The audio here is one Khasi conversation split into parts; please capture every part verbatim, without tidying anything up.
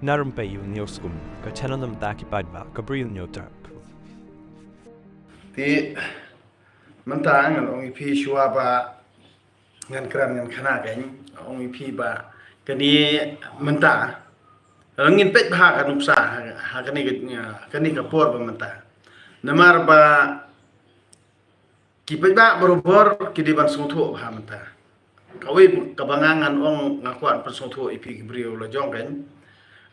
Narum pei u nyo skum ka channel nam ta ki paidbah ka bri u nyo trap. Te mynta ngan ong ïa phi shuwa ba ngan kren ngan khana kein, ong ïa phi ba kane mynta ngin peit bha ka nuksa ha kane ka, kane ka por ba mynta. Namar ba ki paidbah barabor ki dei ban sngewthuh bha mynta. Kawei kaba nga ngan ong nga kwah pynsngewthuh ïa phi ki briew la jong kein.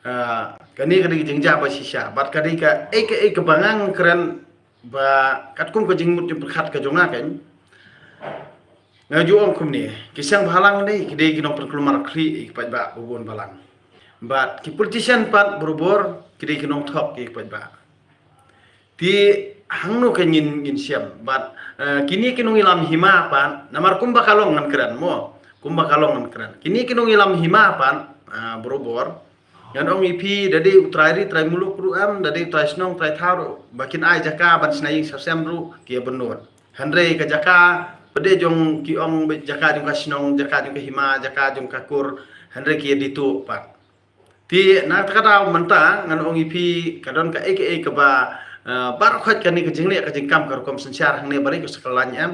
Ah, kane ka dei ka jingjia ba shisha bad ka dei ka ei ka ei kaba nga ngan kren ba katkum ka jingmut jingpyrkhat ka jong nga kein. Nga ju ong kumne, ki seng bhalang ne ki dei ki nongpynkulmar khlieh ïa ki paidbah babun balang. Bad ki politician pat barabor ki dei ki nongthok ïa ki paidbah. Te hangno ka ngin ngin shem bad, eh, kine ki nongïalam hima pat, namar kumba ka long ngan kren mo, kumba ka long ngan kren. Kine ki nongïalam hima pat, ah, barabor. Ngan ong ïa phi da dei u trai ri trai muluk ruh em, da dei u trai shnong trai thaw ruh ba kin ai jaka ban shna ïing shna sem ruh ki ïa bynnud. Hynrei ka jaka pat de jong ki ong beit jaka jong ka shnong, jaka jong ka hima, jaka jong ka kur, hynrei ki ïa dei tuh pat. Te na kata ka daw mynta ngan ong ïa phi ka don ka ei ka ei kaba, eh, baroh khoit kane ka jingleh ka jingkam ka rukom synshar hangne ba ri ka sa ka lain em.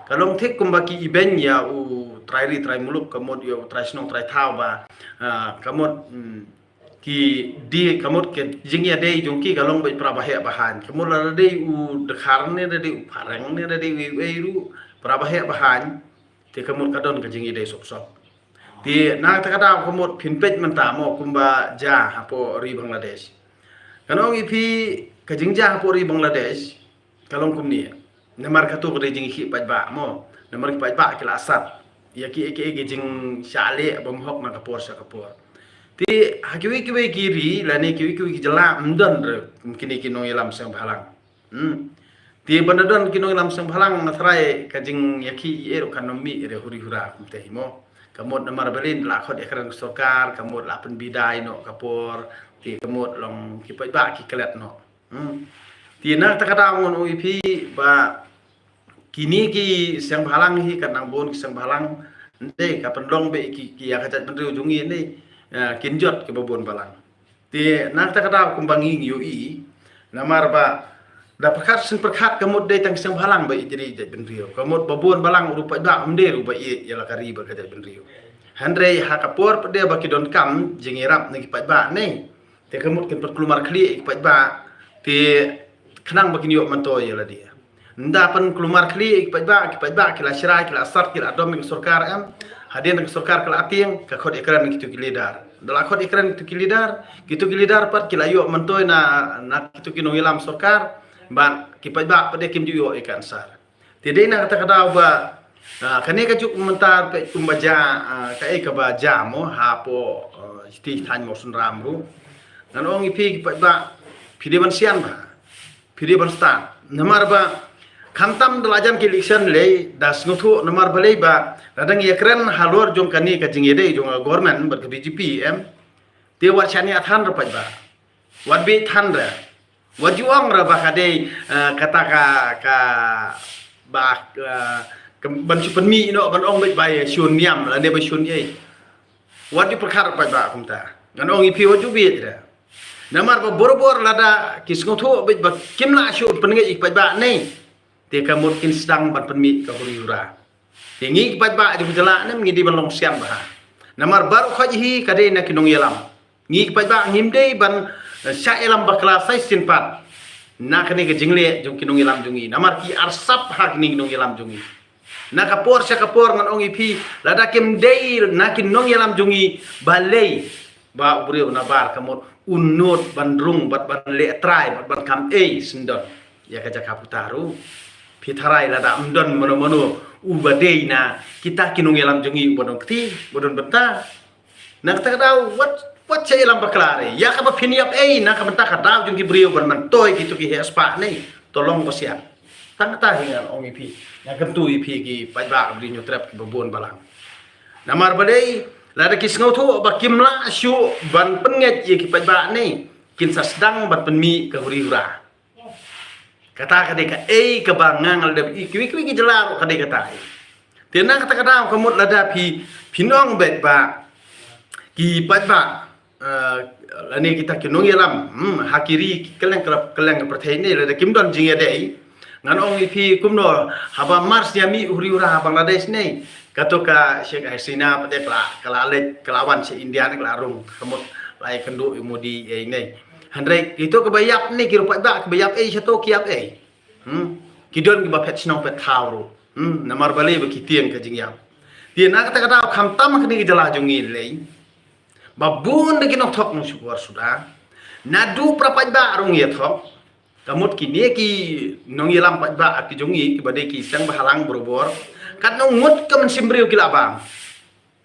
Ka long thik kumba ki ibeiñ ïa u trai ri trai muluk ka mut ïa u trai shnong trai thaw ba, eh, ka mut, mm, ki dei ka mut ka jingïadei jong ki ka long beit para baheh bahaiñ. Ka mut la dei u dkhar ne da dei u phareng ne da dei u ei ruh para baheh bahaiñ. Te ka mut ka don ka jingïadei sop sop. Te na kata ka daw ka mut phin peit mynta mo kumba jia hapoh ri Bangladesh. Ngan ong ïa phi ka jingjia hapoh ri Bangladesh ka long kumne. Namar kato ka dei jingïakhih paidbah mo. Namar ki paidbah ki la sat ïa ki, ki, ki jingshah leh bymhok na ka por sha ka por. Te ha kiwei kiwei ki ri lane kiwei kiwei ki jylla ym don re kum kine ki nongïalam seng bhalang. Hmm. Te ban da don ki nongïalam seng bhalang nga tharai ka jingïakhih ïa ruh kan ym mih re huri hura kumta hi mo. Ka mut namar balei la khot ïakren ka sorkar, ka mut la pynbidai noh ka por, te ka mut long ki paidbah ki klet noh. Hmm. Te na kata ka daw ngan ong ïa phi ba kine ki seng bhalang hi, ka nang bun ki seng bhalang, nde ka pynlong beit ki, ki ïa ka jaitbynriew jong ngi nde, eh, kin jot kiba bun balang. Te na kata ka daw kumba ngi ïohi, namar ba da pyrkhat shen pyrkhat ka mut dei tang ki seng bhalang ba ïeit ïa jaitbynriew. Ka mut ba bun balang ruh paidbah ym dei ruh ba ïeit ïa la ka ri bad ka jaitbynriew. Hynrei ha ka por pat de ba ki donkam jingïarap na ki paidbah ne. Te ka mut kin pynkulmar khlieh ïa ki paidbah, te khnang ba kin ïoh myntoi ïa lade. Ynda pynkulmar khlieh ïa ki paidbah, ki paidbah ki la shrai, ki la sat, ki la dom ïa ka sorkar em. Hadien ka sorkar ka la tieng, ka khot ïakren kito ki leader. Da la khot ïakren kito ki leader, kito ki leader pat ki la ïoh myntoi na, na kito ki nongïalam sorkar, bad ki paidbah pat de kim ju ïoh ïa ka answer. Te dei na kata ka daw ba, ah, kane ka juk mynta peit kumba jia, ah, kaei kaba jia mo hapoh, ah, shnong Mawsynram ruh. Ngan ong ïa phi ki paidbah, phi dei ban sian bha. Phi dei ban stad. Namar ba khamtam da la jan ki election lei da sngewthuh namar balei ba la dang ïakren halor jong kane ka jingïadei jong ka government bad ka B J P em. Te wat shaniah than re paidbah. Wat bieit than re. Wat ju ong re ba ka dei, eh, kata ka, ka ba, eh, ka ban shu pynmih noh ban ong beit ba ïa shun niam lane ba shun ei. Wat ju pyrkhat re paidbah kumta. Ngan ong ïa phi wat ju bieit re. Namar ba bor bor lada ki sngewthuh beit ba kim lah shu pynngeit ïa ki paidbah ne. Te ka mut kin sdang ban pynmih ka huri hura. Te ngi ki paidbah jong ka jylla ne ngi dei ban long sian bha. Namar baroh khoit hi ka dei na ki nongïalam. Ngi ki paidbah ngim dei ban, eh, shah ïalam bakla sa shisien pat na kane ka jingleh jong ki nongïalam jong ngi. Namar ki arsap ha kine ki nongïalam jong ngi. Na ka por sha ka por ngan ong ïa phi lada kim dei na ki nongïalam jong ngi balei ba u briew na bar ka mut un nud ban rung bad ban leh trai bad ban kam ei syndon ïa ka jaka puta ruh. Phi tharai lada ym don mano mano uba dei na kita ki nongïalam jong ngi uba don kti uba don bynta. Na kata ka daw wat, wat shah ïalam bakla re. Ïa kaba phin ïap ei na ka bynta ka daw jong ki briew ban myntoi kito ki heh spah ne. To long ba sian. Tang kata hi ngan ong ïa phi. Nga kyntu ïa phi ki paidbah ka Bri Hynñiewtrep kiba bun balang. Namar balei lada ki sngewthuh ba kim lah shuh ban pynngeit ïa ki paidbah ne kin sa sdang ban pynmih ka huri hura. Kata ka dei kaei kaba nga nga la dep i kiwei kiwei ki jylla ruh ka dei kata. Te na kata ka daw ka mut lada phi, phin ong beit ba ki paidbah, eh, lane kita ki nongïalam, hmm, ha ki ri ki kylleng ka, kylleng ka pyrthei ne, lada kim don jingïadei. Ngan ong ïa phi kumno, haba mar sñiaw mih u riewra ha Bangladesh ne, kato ka Sheikh Hasina pat de ka la, ka la leit, ka la wan sha India ne, ka la rung, ka mut la ïakynduh ïa u Modi ïa ne. Hynrei kito kiba ïap ne, ki ruh paidbah, kiba ïap ei shato ki ïap ei. Hmm. Ki don kiba phet shnong phet thaw ruh. Hmm. Namar balei? Ba ki tieng ka jingïap. Te na kata ka daw khamtam ha kane ka jylla jong ngi lei, ba bun da ki nongthok nongshukor suda, naduh para paidbah ruh ngi ïa thok. Ka mut kine ki nongïalam paidbah ki jong ngi kiba dei ki seng bahalang barobor, katno ngut ka mynsiem briew ki la bam.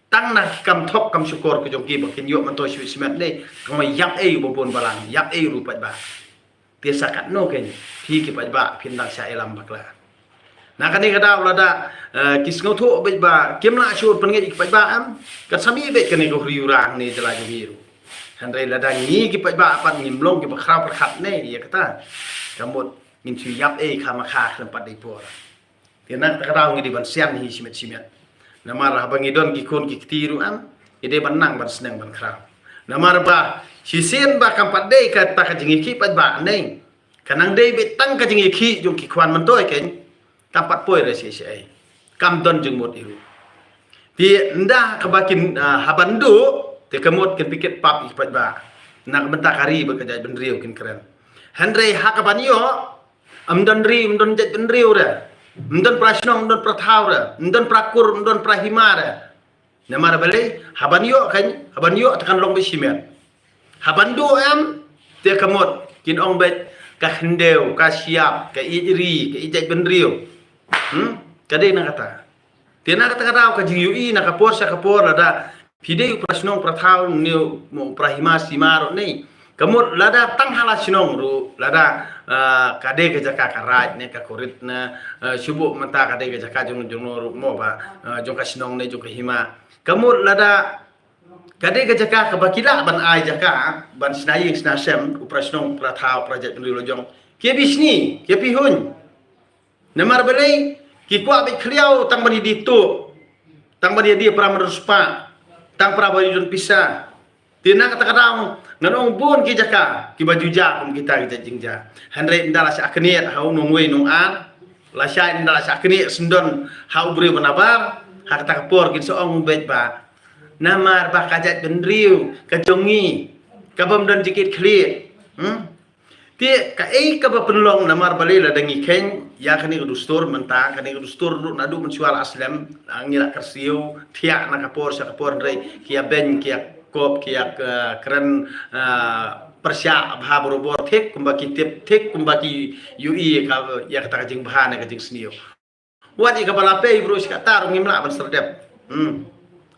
Tang na ki kam thok kam shukor ki jong ki ba kin ïoh myntoi shuh shimet ne, tang ma ïap ei u babun balang, ïap ei ruh paidbah. Te sa katno kein phi ki paidbah phin dang shah ïalam bakla. Na kane ka daw lada, eh, ki sngewthuh beit ba kim lah shuh pynngeit ki paidbah, em, kan sa mih beit kane ka huri hura hangne jylla jong ngi ruh. Hynrei lada ngi ki paidbah pat ngim long kiba khraw pyrkhat ne ïa kata, ka mut ngin shu ïap ei kha ma kha khlem pat dei por. Te na kata ka daw ngi dei ban sian hi shimet shimet. Namar haba ngi don ki khun ki kti ruh, em, ngi dei ban nang ban sneng ban khraw. Namar ba shisien ba kam pat dei kata ka jingïakhih paidbah ne, ka nang dei beit tang ka jingïakhih jong ki khwan myntoi kein, kam pat poi re shi shi ei. Kam don jingmut ei ruh. Te ynda kaba kin, ah, haban duh, te ka mut kin pynkit pap ïa ki paidbah. Na ka bynta ka ri bad ka jaitbynriew kin kren. Hynrei ha kaban ïoh, ym don ri, ym don jaitbynriew re. Ym don para shnong, ym don para thaw re. Ym don para kur, ym don para hima re. Namar balei? Haban ïoh kein, haban ïoh te kan long beit shimet. Haban duh, em, te ka mut kin ong beit ka khyndew, ka shyiap, ka ïeit ri, ka ïeit jaitbynriew. Hmm? Ka dei na kata. Te na kata ka daw ka jingïohi na ka por sha ka por lada phi dei u para shnong para thaw ne u para hima sima ruh ne. Ka mut lada tang ha la shnong ruh lada, ah, ka dei ka jaka ka raid ne ka kurit ne, ah, shu buh mynta ka dei ka jaka jong jong no ruh mo ba, ah, jong ka shnong ne jong ka hima. Ka mut lada ka dei ka jaka kaba ki lah ban ai jaka ban shna ïing shna sem u para shnong para thaw para jaitbynriew lajong. Ki bishni, ki pihuñ. Namar balei? Ki kwah beit khliaw tang ban ïadie tuh, tang ban ïadie para mynriewspah, tang para ba ïadon pisa. Te na kata ka daw ngan ong bun ki jaka kiba ju jia kum kita ki jait jingjia. Hynrei ynda la shah knieh ha u nongwei nongar, la shah ynda la shah knieh syndon ha u briew ba nabar, ha kata ka por kin sa ong beit ba namar ba ka jaitbynriew ka jong ngi ka bym don jingkit khlieh. Hmm? Te kaei kaba pynlong namar balei lada ngi kheiñ ïa kane ka dustur mynta, kane ka dustur ruh naduh mynshuwa la slem, ngi la kyrsiew thiah na ka por sha ka por hynrei ki ïa beiñ, ki ïa kop, ki ïa, eh, kren, eh, pyrshah bha barobor thik kumba ki tip, thik kumba ki ïohi ka, ïa kata ka jingbha ne ka jingsniew. Wat ïa kaba la pei bro shi katta ruh ngim lah ban serdep. Hmm.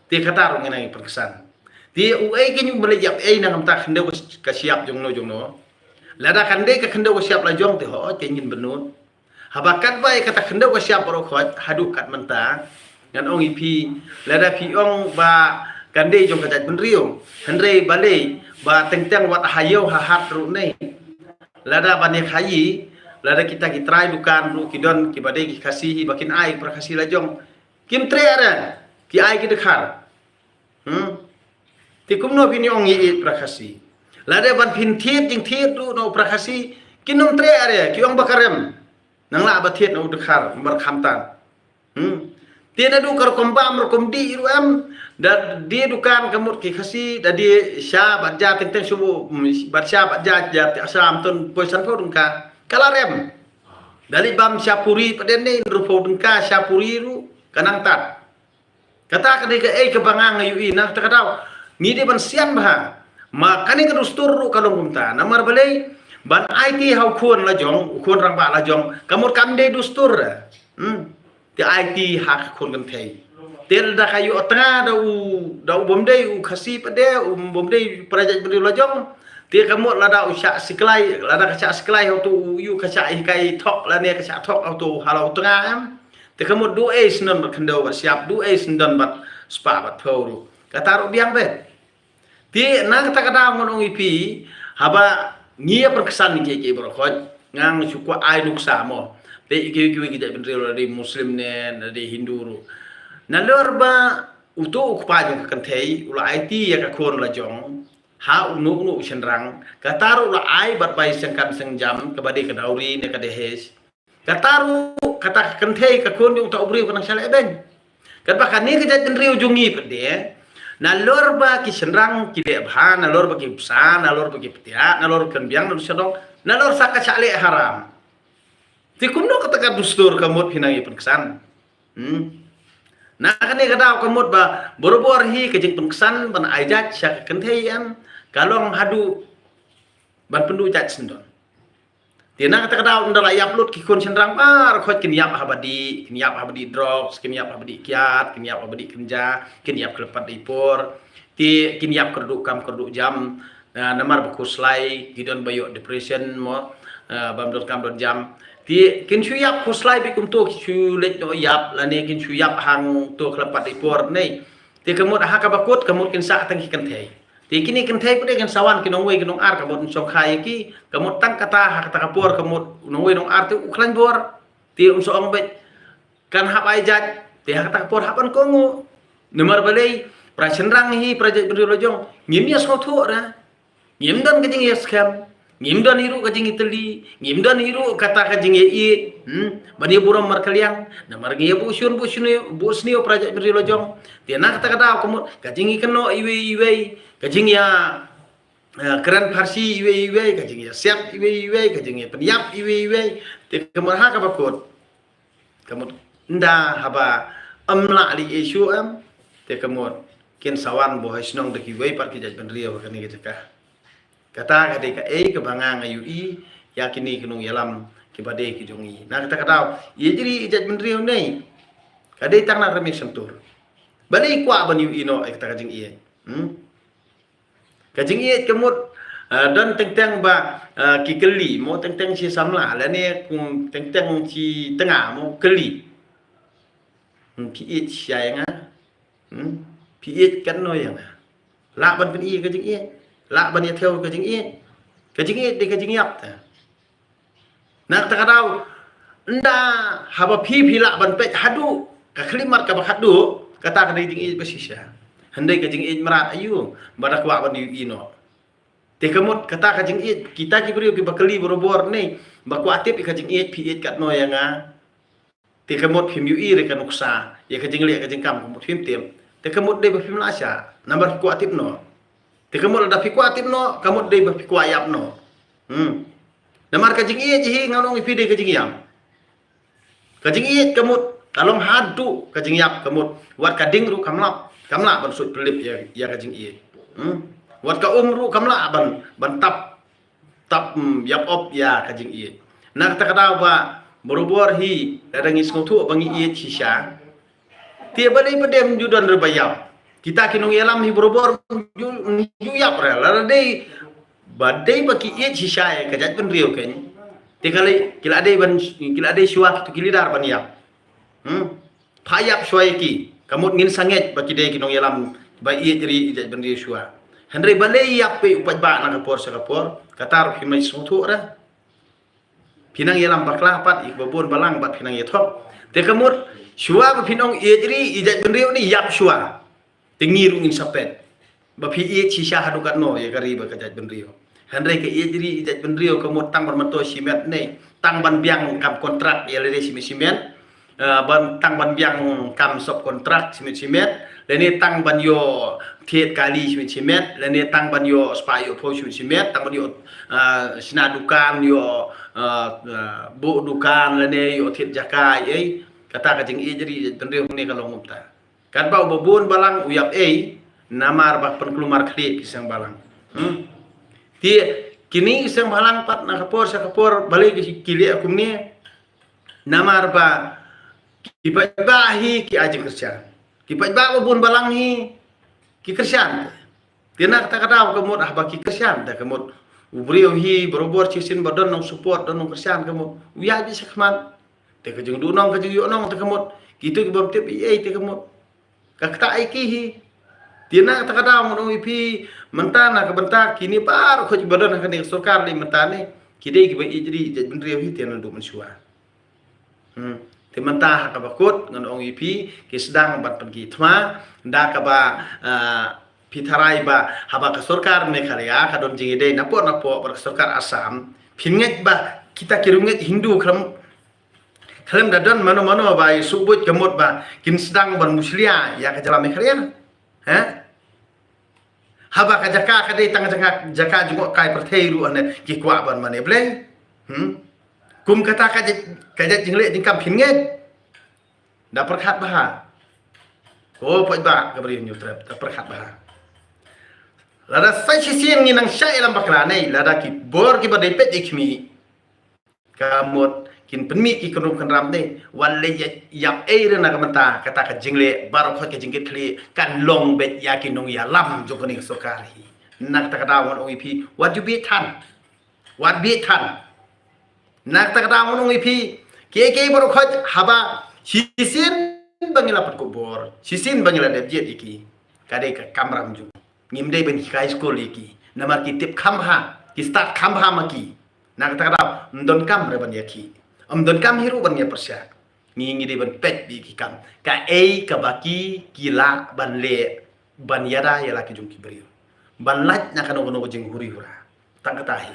Te katta ruh ngi nang ïa pyrkhat. Te uei kein u ba leh ïap ei na ka bynta khyndew ka shyiap jong no jong no. Lada kan dei ka khyndew ka shyiap lajong te hooid kein ngin bynnud. Haba katba ïa kata khyndew ka shyiap baroh khoit haduh kat mynta. Ngan ong ïa phi, lada phi ong ba kan dei jong ka jaitbynriew. Hynrei balei ba teng teng wat ha ïew ha hat ruh ne. Lada ban ïa khaïi, lada kita ki trai dukan ruh ki don kiba dei ki Khasi hi ba kin ai para Khasi lajong. Kim treh re, ki ai ki dkhar. Hmm? Te kumno phin ong ïa i para Khasi. Lada ban phin thied jingthied ruh na u para Khasi, kin ym treh re, ki ong ba ka rem. Nang lah ba thied na u dkhar, ym ban khamtam. Hmm. Te naduh ka rukom bam rukom dih ruh em, da die dukan ka mut ki Khasi, da die sha bad ja teng teng shu buh, hmm, bad sha bad ja, ja te sha ym ton poi sanphew tyngka. Ka la rem. Da leit bam sha puri pat de ne hynriewphew tyngka sha puri ruh ka nang tad. Kata ka dei kaei kaba nga nga ïohi na kata ka daw. Ngi dei ban sian bha. Ma kane ka dustur ruh ka long kumta. Namar balei ban aiti ha u khun lajong, u khun rangbah lajong. Ka mut kam dei dustur. Hmm. Te aiti ha ka khun kynthei. Te lada ka ïoh tnga da u, da u bym dei u Khasi pat de, u bym dei para jaitbynriew lajong. Te ka mut lada u shah siklai, lada ka shah siklai ha uto u ïoh ka shah hikai thok lane ka shah thok ha uto ha la u tnga em. Te ka mut duh ei syndon bad khyndew bad shyiap, duh ei syndon bad spah bad phew ruh. Kata ruh biang beit. Te na kata ka daw ngan ong ïa phi, haba ngi ïa pyrkhat ïa kiei kiei baroh khoit, nga shu kwah ai nuksa mo. Te kiwei kiwei ki jaitbynriew la dei Muslim ne, la dei Hindu ruh. Nalor ba uto u kpa jong ka kynthei u la aiti ïa ka khun lajong. ha uno uno u shynrang, kata ruh la ai bad bai seng kam seng jam, kaba dei ka dowry ne ka dahej. Kata ruh, kata ka kynthei ka khun jong uta u briew ka nang shaleh beiñ. Katba kane ka jaitbynriew jong ngi pat de, nalor ba ki shynrang ki leh bha, nalor ba ki bsa, nalor ba ki ptiah, nalor kan biang, nalor shadong, nalor sa ka shaleh haram. Te kumno kata ka dustur ka mut phi nang ïa pynksan. Hmm. Na kane ka daw ka mut ba barabor hi ka jingpynksan ban ai jait sha ka kynthei em, ka long haduh ban pynduh jait syndon. Te na kata ka daw ynda la ïap lut ki khun shynrang baroh khoit kin ïap haba dih, kin ïap haba dih drugs, kin ïap haba dih kiad, kin ïap haba dih kynja, kin ïap khlem pat da i por. Te kin ïap kyrduh kam kyrduh jam, ah, namar ba khuslai, ki don ba ïoh depression mo, ah, bam don kam don jam. Te kin shu ïap khuslai beit kumto, kin shu leit noh ïap, lane kin shu ïap hangto khlem pat da i por ne. Te ka mut ha kaba kut, ka mut kin sah tang ki kynthei. Te kine kynthei pat de kin sa wan ki nongwei ki nongar, ka mut un shongkha ïa ki, ka mut tang kata ha kata ka por, ka mut u nongwei nongar te u khlaiñ bor. Te un sa ong beit kan hap ai jait, te ha kata ka por hap ban kohnguh. Namar balei, para shynrang hi, para jaitbynriew la jong, ngim ïa sngewthuh ra. Ngim don ka jingïaskhem, ngim don hi ruh ka jingïatylli, ngim don hi ruh kata ka jingïaieit, hmm, ban ïa burom markylliang, namar ngi ïa buh shun buh shun buh sniew para jaitbynriew la jong. Te na kata ka daw ka mut ka jingïakynnoh iwei iwei, ka jingïa, eh, kren pharshi iwei iwei, ka jingïasiat iwei iwei, ka jingïapynïap iwei iwei. Te ka mut ha kaba kut, ka mut ynda haba ym lah leh issue em, te ka mut kin sa wan buh ha shnong da kiwei pat ki jaitbynriew ha kane ka jaka. Kata ka dei kaei kaba nga nga ïohi ïa kine ki nongïalam kiba dei ki jong ngi. Na kata ka daw, ïeit ri ïeit jaitbynriew ne ka dei tang na ka Ri Mihsyntur. Balei kwah ban ïohi noh ïa kata ka jingïeit. Hmm? Ka jingïeit ka mut, ah, don teng teng ba, ah, ki kylli mo, teng teng shi samla lane kum teng teng shi tnga mo kylli. Hmm, phi ïeit shisha ïa nga. Hmm? Phi ïeit katno ïa nga. Lah ban pyni ka jingïeit. Lah ban ïathew ka jingïeit. Ka jingïeit dei ka jingïap te. Na kata ka daw ynda haba phi phi lah ban peit haduh ka khyllipmat kaba khatduh, kata ka dei jingïeit ba shisha. Hynrei ka jingïeit mrad aïu ba da kwah ban ïohi noh. Te ka mut kata ka jingïeit, kita ki briew kiba kylli barabor ne ba kwah tip ïa ka jingïeit, phi ïeit katno ïa nga. Te ka mut phim ïohi re ka nuksa ïa ka jingleh ka jingkam, ka mut phim tip. Te ka mut dei ba phim lah shah namar phi kwah tip noh. Te ka mut lada phi kwah tip noh, ka mut dei ba phi kwah ïap noh. Hmm. Namar ka jingïeit hi nga ong ïa phi dei ka jingïap. Ka jingïeit ka mut ka long haduh ka jingïap, ka mut wat ka ding ruh kam lah, kam lah ban suit pynlip ïa, ïa ka jingïeit. Hmm. Wat ka um ruh kam lah ban, ban tap tap, mm, ïap op ïa ka jingïeit. Na kata ka daw ba barabor hi lada ngi sngewthuh ba ngi ïeit shisha, te balei pat de ym ju don re ba ïap. Kita ki nongïalam hi barabor ju, ju ïap re. Lada dei ba dei ba ki ïeit shisha ïa ka jaitbynriew kein, te ka lei ki la dei ban, ki la dei shuwa kito ki leader ban ïap. Hmm. Pha ïap shuwa ïa ki, ka mut ngin sa ngeit ba ki dei ki nongïalam ba ïeit ri ïeit jaitbynriew shuwa. Hynrei balei ïap phi u paidbah na ka por sha ka por, kata ruh phi mei sngewthuh re. Phi nang ïalam bakla pat ïa kiba bun balang bad phi nang ïathuh. Te ka mut shuwa ba phin ong ïeit ri ïeit jaitbynriew ne ïap shuwa. Te ngi ruh ngin sa peit ba phi ïeit shisha haduh katno ïa ka ri bad ka jaitbynriew. Hynrei ka ïeit ri ïeit jaitbynriew ka mut tang ban myntoi shimet ne tang ban biang kam kontrak ïa lade shimet shimet. Eh, ban tang ban biang kam sub kontrak shimet shimet, lane tang ban ïoh thied kali shimet shimet, lane tang ban ïoh spah ïoh phew shimet shimet, tang ban ïoh, eh, shna dukan, ïoh, eh, eh, buh dukan, lane ïoh thied jaka ei. Kata ka jingïeit ri ïeit jaitbynriew ne ka long kumta. Katba uba bun balang u ïap ei, namar ba pynkulmar khlieh ki seng balang. Hmm? Te kine ki seng balang pat na ka por sha ka por balei ki, ki leh kumne. Namar ba ki paidbah hi ki ai jingkyrshan. Ki paidbah ba bun balang hi ki kyrshan. Te na kata ka daw ka mut haba ki kyrshan te ka mut u briew hi barabor shisien ba don nong support, don nong kyrshan, ka mut u ïaid beit shakhmat. Te ka jingduh nong ka jingïoh nong te ka mut kito ki bym tip ei ei te ka mut ka ktah ïa ki hi. Te na kata ka daw ngan ong ïa phi mynta na ka bynta kine baroh khoit kiba don ha kane ka sorkar lei mynta ne ki dei kiba ïeit ri ïeit jaitbynriew hi te naduh mynshuwa. Hmm. Te mynta ha kaba kut ngan ong ïa phi ki sdang ban pynki thma da kaba, ah, Phi tharai ba haba ka sorkar Meghalaya ka don jingïadei napoh napoh bad ka sorkar Assam, phin ngeit ba kita ki riewngeit Hindu khlem, khlem da don mano mano ba ïa suk buit ka mut ba kin sdang ban mushlia ïa ka jylla Meghalaya? Ha? Haba ka jaka ka dei tang jaka, jaka jngohkai pyrthei ruh, hane ki kwah ban mane Blei. Hmm? Kum kata ka jait, ka jait jingleh jingkam phin ngeit? Da pyrkhat bha. Ko paidbah ka Bri u Hynñiewtrep, da pyrkhat bha. Lada sa shisien ngi nang shah ïalam bakla ne, lada ki bor kiba dei peit ïa ki kmie, ka mut kin pynmih ki kynrum kynram ne, wat leh ïa, ïa ei re na ka mynta, kata ka jingleh baroh khoit ka jingkit khlieh kan long beit ïa ki nongïalam jong kane ka sorkar hi. Na kata ka daw ngan ong ïa phi, wat ju bieit than. Wat bieit than. Na kata ka daw ngan ong ïa phi, kiei kiei baroh khoit haba shisien ba ngi la pynkup bor, shisien ba ngi la dep jied ïa ki, ka dei ka kamram jong ngi. Ngim dei ban hikai skul ïa ki, namar ki tip kham bha, ki stad kham bha ma ki. Na kata ka daw ym donkam re ban ïakhih, ym donkam hi ruh ban ïapyrshah. Ngi, ngi dei ban peit beit ki kam, kaei kaba ki, ki lah ban leh ban ïada ïa la ki jong ki briew, ban lait na kano kano ka jinghuri hura. Tang kata hi.